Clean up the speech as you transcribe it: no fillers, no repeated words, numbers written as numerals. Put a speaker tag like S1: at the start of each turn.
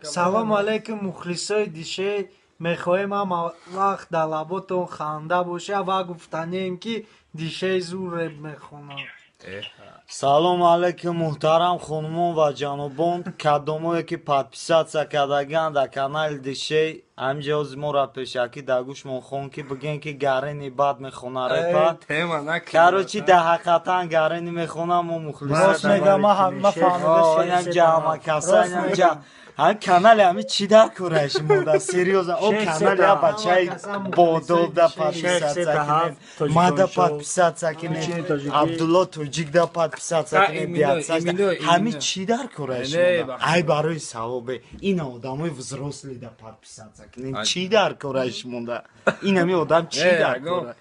S1: Салому алейкум, мухлисои Дишей. Мехоҳем ҳама вақт дар лаботон ханда боша ва гуфтанем, ки Дишей зур реп мехонад.
S2: Салому алейкум, муҳтарам хонумон ва ҷанобон, кадомое ки подписаться кардагианд дар канали Дишей. Ҳаминҷа ҳози моро пешакӣ дар гӯшмон хон, ки бигӯем, ки Гарени бад мехона репа. Короче, дар ҳақиқатан Гарени мехона, мо
S1: Рост мегам, ма фаҳмида.
S2: Мухлисамакаса инамҷа ҳами канали ҳами чӣ дар кораи шумо да? Серьёзно, о канали я бачаи бодоб да подписаться кинем, мада подписаться кинем, Абдулло Тоҷик да подписаться кинем, ҳами чӣ дар кораи шумо? Ай, барои савобе ина одамои взрослый да подписаться кинем. Чӣ дар кораи шумо да инами одам? Чӣ дар кора?